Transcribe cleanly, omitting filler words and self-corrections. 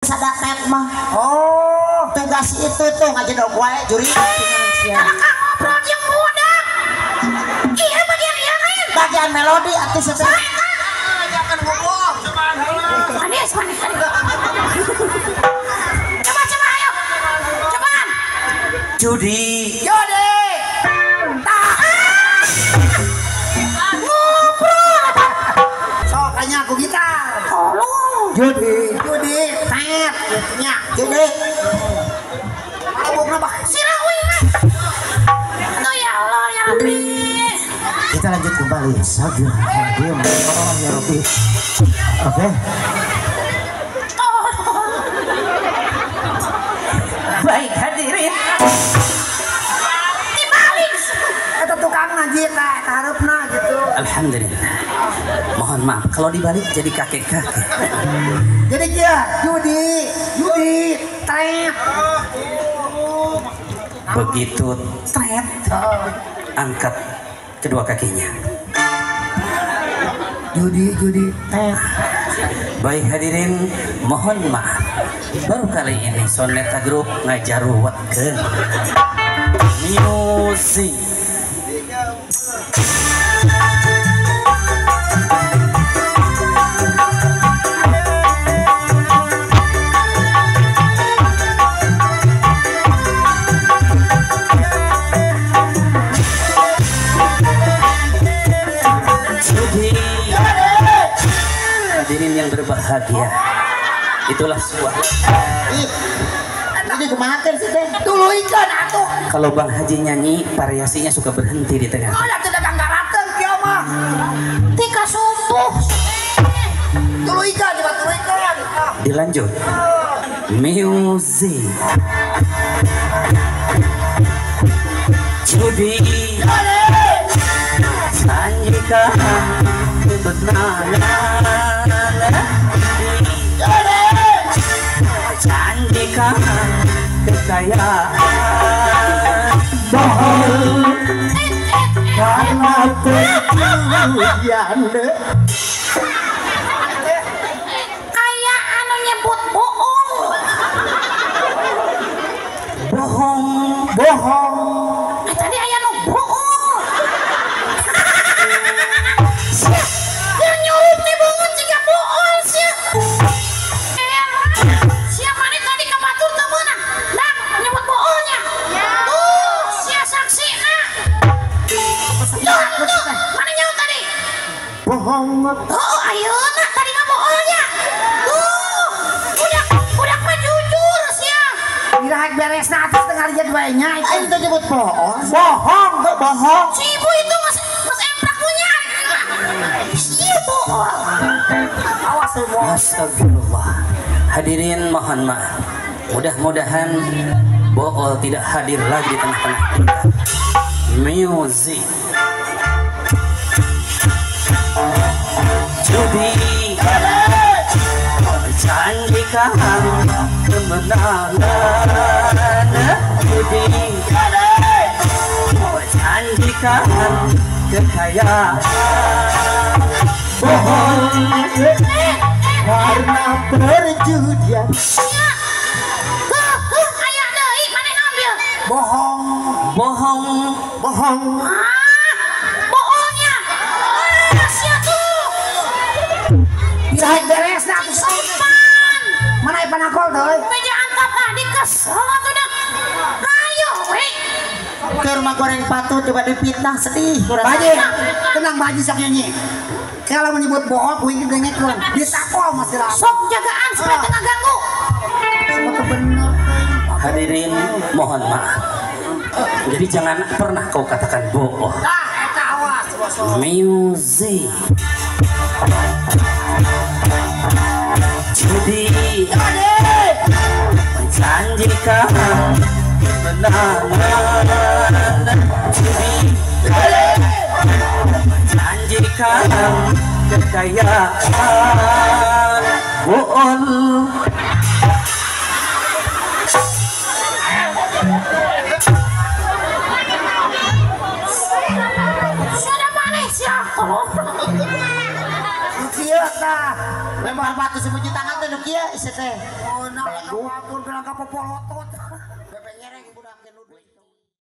Sadaket mah. Oh, tugas itu tuh ngajedog wae juri. Kalau kang ngobrol jeung budak. Iya bagian ieu lain. Bagian melodi atuh sesuai. Jangan ngomong. Cobaan heula. Manis, manis. Coba coba ayo. Cobaan. Judi. Judi. Tah. Ngobrol. Sok kayaknya aku gitar. Tolong. Judi, judi, tet, nya, judi. Mabuk napa? Sirawi. Aduh ya Allah ya Rabbi. Kita lanjut kembali. Astagfirullahaladzim. Oh ya Rabbi. Oke. Baik hadirin. Dibalik. Eta tukang ngaji teh, kaharepna gitu. Alhamdulillah. Mohon maaf kalau dibalik jadi kakek-kakek. Jadi dia judi, judi, tret. Begitu tret, angkat kedua kakinya. Judi, judi, tret. Baik hadirin, mohon maaf. Baru kali ini Soneta Group ngajaruwatkeun music. Hadirin yang berbahagia, itulah sebuah. Ini kemakan sih teh. Tuluikeun atuh. Kalau Bang Haji nyanyi, variasinya suka berhenti di tengah. Oh, atuh dagang garateun kieu mah. Tika subuh. Tuluikeun coba tuluikeun. Dilanjut. Music. Judi. Sanjika janjikan kekayaan bohong karena perjudian kayak anu nyebut bohong bohong bohong tadi aya nu bohong nyurup nih bangun jika bohong sih. Siapa nih tadi kebatur temenan? Nah, nyebut bohongnya. Tuh, sia saksi nak. Tuh, tuh, mana nyaut tadi? Bohong. Oh, ayo nak tadi mah bohongnya. Tuh, budak mah jujur sia. Iraha beres na atas tengah lihat bae nya. Aing teh nyebut bohong. Bohong, bohong. Si ibu itu mas emprak punya. Iya bohong. Awas semua. Astagfirullah. Hadirin mohon maaf. Mudah-mudahan bool tidak hadir lagi di tengah-tengah kita. Music. Judi. Janjikan kemenangan. Judi. Janjikan kekayaan. Bohong karena perjudian. Aya deui maneh ngambil. Bohong, bohong, bohong. Bohongnya. Sia tuh. Iraha beres na atuh. Sopan. Mana panakol teh? Meja angkat tadi kesel atuh dah. Ayo we. Ke rumah goreng patu coba dipitnah sedih. Baji, tenang Baji sok nyanyi. Kalau menyebut bohong, kuing dengekeun. Ditakol masih lah. Sok jagaan supaya teu ngaganggu. Bener. Hadirin mohon maaf. Jadi jangan pernah kau katakan bohong. Tah, eta awas. Music. Judi. Menjanjikan kemenangan. Judi. Menjanjikan kekayaan. Bool. Sudah maneh sia tolong. Kieu tah. Memang Batu sembunyi tangan teh nu kieu isi teh. Oh, nah, batur bilang ka popolotot. Bebe nyereng budak ge nu duit.